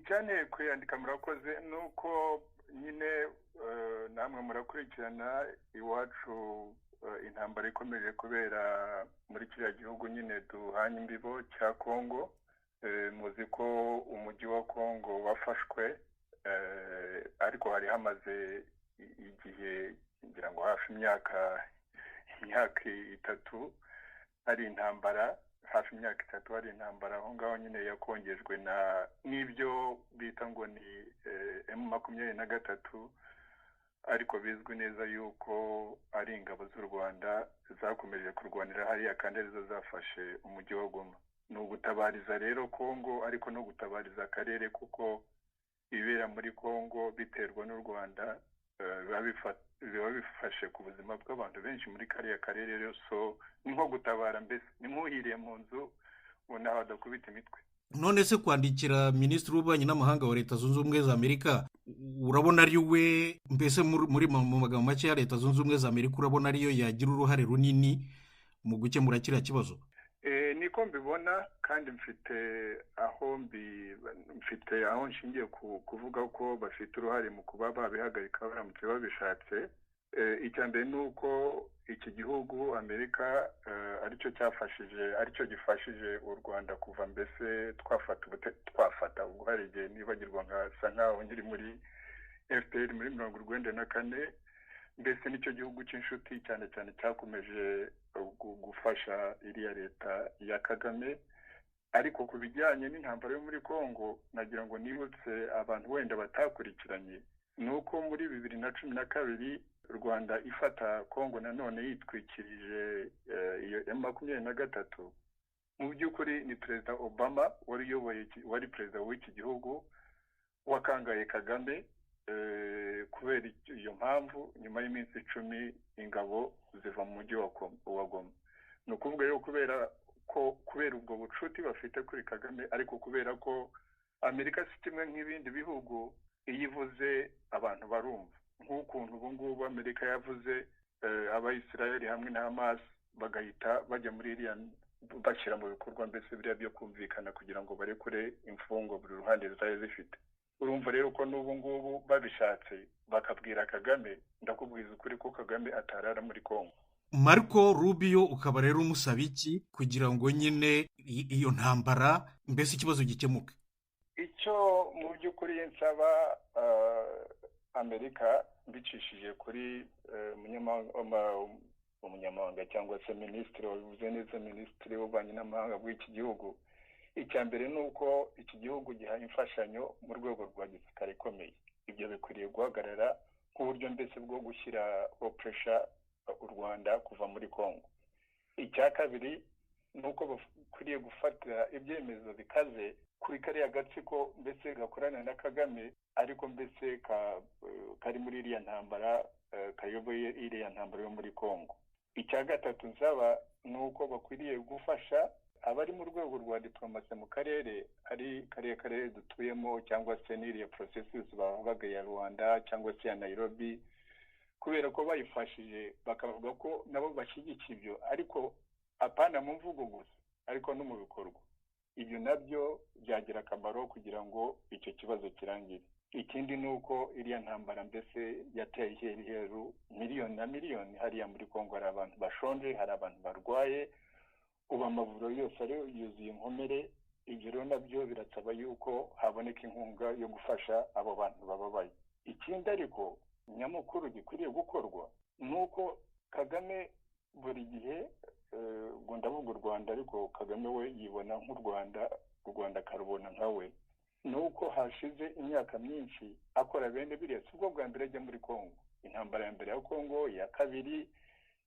Icyanteye kuyandika, murakoze, ni uko nyine namwe murakurikirana iwacu intambara ikomeje kubera muri kiriya gihugu nyine duhanye imbibo cya Kongo. Muzi ko umujyi wa Kongo wafashwe, ariko hari hamaze igihe, ngira ngo hafi imyaka 3 hari intambara, hafi imyaka 3 hari intambara aho ngaho nyine yakongejwe na n'ibyo bita ngo ni M23, ariko bizwi neza yuko ari ingabo z'u Rwanda zakomeje kurwanira hariya kandi arizo zafashe umujyi wa Goma. Ni ugutabariza rero Kongo, ariko no gutabariza akarere, kuko ibibera muri Kongo biterwa n'u Rwanda, biba bifashe ku buzima bw'abantu benshi muri kariya karere. Rero so ni nko gutabara, mbese ni nk'uhiriye mu nzu ngo nawe adakubita imitwe. None se kwandikira minisitiri w'ububanyi n'amahanga wa Leta Zunze Ubumwe za Amerika, urabona ari we mbese, muri mu magambo make ya Leta Zunze Ubumwe za Amerika, urabona ariyo yagira uruhare runini mu gukemura kiriya kibazo? Niko mbibona, kandi mfite aho nshingiye kuvuga ko bafite uruhare mu kuba babihagarika baramutse babishatse. Icya mbere ni uko iki gihugu Amerika aricyo cyafashije, aricyo gifashije u Rwanda kuva mbese twafata, ubwo hari igihe nibagirwa nkasa nkaho nkiri muri FPR muri 94. Mbese nicyo gihugu cy'inshuti cyane cyane cyakomeje gufasha iriya leta ya Kagame. Ariko ku bijyanye n'intambara yo muri Kongo, nagira ngo nibutse abantu wenda batakurikiranye, ni uko muri 2012 Rwanda ifata Kongo nanone yitwikirije iyo M23, mu by'ukuri ni Perezida Obama wari uyoboye, wari perezida w'iki gihugu, wakangaye Kagame. Kubera iyo mpamvu, nyuma y'iminsi 10 ingabo ziva mu mujyi wa Goma. Ni ukuvuga rero kubera ubwo bucuti bafite kuri Kagame, ariko kubera ko Amerika si kimwe nk'ibindi bihugu, iyo ivuze abantu barumva, nk'ukuntu ubu ngubu Amerika yavuze, Abayisiraheli hamwe na Hamas bagahita bajya muri iriya, bashyira mu bikorwa mbese biriya byo kumvikana kugira ngo barekure imfungwa buri ruhande zari zifite. Urumva rero ko n'ubu ngubu babishatse bakabwira Kagame, ndakubwiza ukuri ko Kagame atarara muri Kongo. Marco Rubio ukaba rero umusaba iki kugira ngo nyine iyo ntambara, mbese ikibazo gikemuke? Icyo mu by'ukuri nsaba Amerika mbicishije kuri umunyamabanga cyangwa se minisitiri wabivuze neza, minisitiri w'ububanyi n'amahanga bw'iki gihugu, icya mbere ni uko iki gihugu giha imfashanyo mu rwego rwa gisirikare ikomeye. Ibyo bikwiriye guhagarara nk'uburyo mbese bwo gushyira pressure u Rwanda kuva muri Kongo. Icya kabiri ni uko bakwiriye gufatira ibyemezo bikaze kuri kariya gatsiko mbese gakorana na Kagame, ariko mbese kari muri iriya ntambara, kayoboye iriya ntambara yo muri Kongo. Icya gatatu nsaba ni uko bakwiriye gufasha abari mu rwego rwa diplomasi mu karere, ari kariya karere dutuyemo, cyangwa se n'iriya processus bavugaga ya Rwanda cyangwa se ya Nairobi, kubera ko bayifashije bakavuga ko nabo bashyigikiye ibyo, ariko apana mu mvugo gusa, ariko no mu bikorwa. Ibyo nabyo byagira akamaro kugira ngo icyo kibazo kirangire. Ikindi ni uko iriya ntambara mbese yateye iheruheru miliyoni na miliyoni hariya muri Kongo. Hari abantu bashonje, hari abantu barwaye, ubu amavuriro yose ari yuzuye inkomere. Ibyo rero nabyo birasaba yuko haboneka inkunga yo gufasha abo bantu bababaye. Ikindi ariko nyamukuru gikwiriye gukorwa ni uko Kagame buri gihe, ngo ndavuga u Rwanda ariko Kagame we yibona nk'u Rwanda, u Rwanda akarubona nka we, ni uko hashize imyaka myinshi akora bene biriya. Si ubwo bwa mbere ajya muri Kongo, intambara ya mbere ya Kongo, iya kabiri,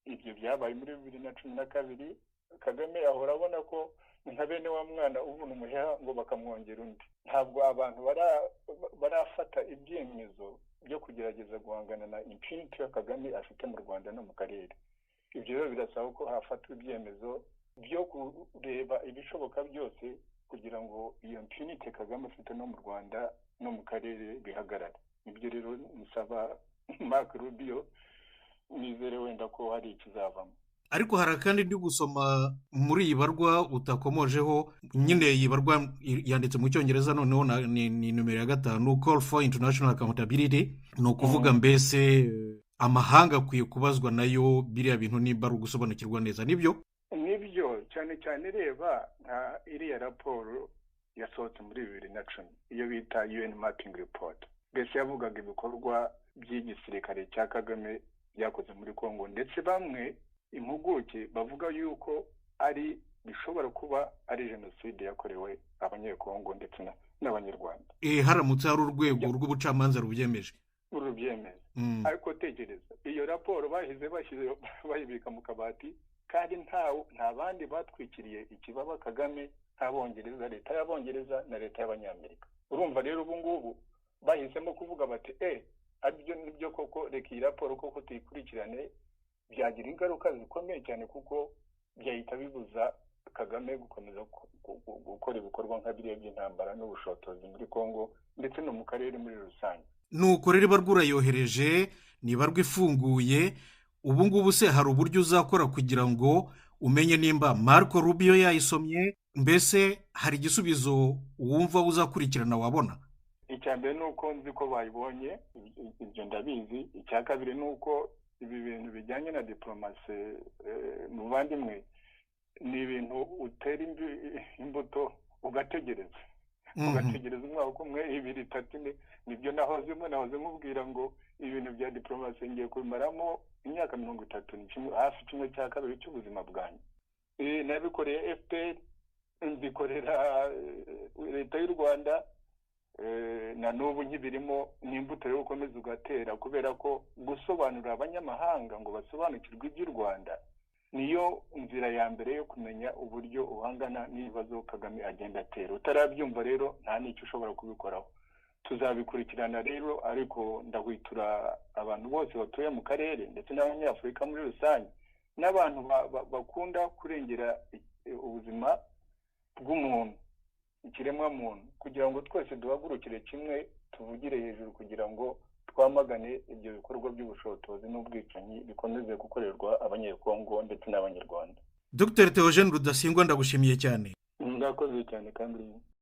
ibyo byabaye muri 2012. Kagame ahora abona ko ni nka bene wa mwana uvuna umuheha ngo bakamwongera undi. Ntabwo abantu barafata ibyemezo byo kugerageza guhangana na impunity ya Kagame afite mu Rwanda no mu karere. Ibyo rero birasaba ko hafatwa ibyemezo byo kureba ibishoboka byose kugira ngo iyo impunity Kagame afite no mu Rwanda no mu karere bihagarare. Nibyo rero nsaba Mark Rubio, nizere wenda ko hari ikizavamo. Ariko hari akandi ndi gusoma muri iyi barwa utakomojeho nyine. Iyi barwa yanditse mu Cyongereza, noneho ni nimero ya 5, call for international accountability. Ni ukuvuga mbese amahanga akwiye kubazwa nayo biriya bintu, nimba ari ugusobanukirwa neza, nibyo? Nibyo cyane cyane. Reba nka iriya raporo yasohotse muri 2010, iyo bita UN mapping report, mbese yavugaga ibikorwa by'igisirikare cya Kagame byakoze muri Congo, ndetse bamwe impuguke bavuga yuko ari bishobora kuba ari jenoside yakorewe Abanyekongo ndetse n'Abanyarwanda. Haramutse hari urwego rw'ubucamanza rubyemeje. Rubyemeza. Ariko tekereza, iyo raporo bahize bashyize bayibika mu kabati, kandi nta bandi batwikiriye ikibaba Kagame nk'Abongereza, leta y'Abongereza na leta y'Abanyamerika. Urumva rero, ubu ngubu bahisemo kuvuga bati: "E, aribyo, nibyo koko, reka iyi raporo koko tuyikurikirane." Byagira ingaruka zikomeye cyane, kuko byahita bibuza Kagame gukomeza gukora ibikorwa nka biriya by'intambara n'ubushotozi muri Congo ndetse no mu karere muri rusange. Nuko rero ibarwa urayohereje, ni ibarwa ifunguye ubu ngubu. Se hari uburyo uzakora kugira ngo umenye nimba Marco Rubio yayisomye? Mbese hari igisubizo wumva uzakurikirana wabona? Icya mbere ni uko nzi ko bayibonye, ibyo ndabizi. Icya kabiri ni uko ibi bintu bijyanye na diporomasi, muvandimwe, ni ibintu utera imbuto, ugategereza, ugategereza umwaka umwe, 2, 3, 4. Nibyo nahozemo, nahoze nkubwira ngo ibintu bya diporomasi ngiye kubimaramo imyaka 30, ni kimwe, hafi kimwe cya kabiri cy'ubuzima bwanjye. Nabikoreye FPR, mbikorera leta y'u Rwanda, na n'ubu nkibirimo. Ni imbuto rero ukomeza ugatera, kubera ko gusobanurira abanyamahanga ngo basobanukirwe iby'u Rwanda niyo nzira ya mbere yo kumenya uburyo uhangana n'ibibazo Kagame agenda atera. Utarabyumva rero, nta n'icyo ushobora kubikoraho. Tuzabikurikirana rero, ariko ndahwitura abantu bose batuye mu karere ndetse n'Abanyafurika muri rusange n'abantu bakunda kurengera ubuzima bw'umuntu, ikiremwamuntu, kugira ngo twese duhagurukire kimwe, tuvugire hejuru kugira ngo twamagane ibyo bikorwa by'ubushotozi n'ubwicanyi bikomeze gukorerwa Abanyekongo ndetse n'Abanyarwanda. Dr Theogene Rudasingwa, ndagushimiye cyane. Murakoze cyane kandi.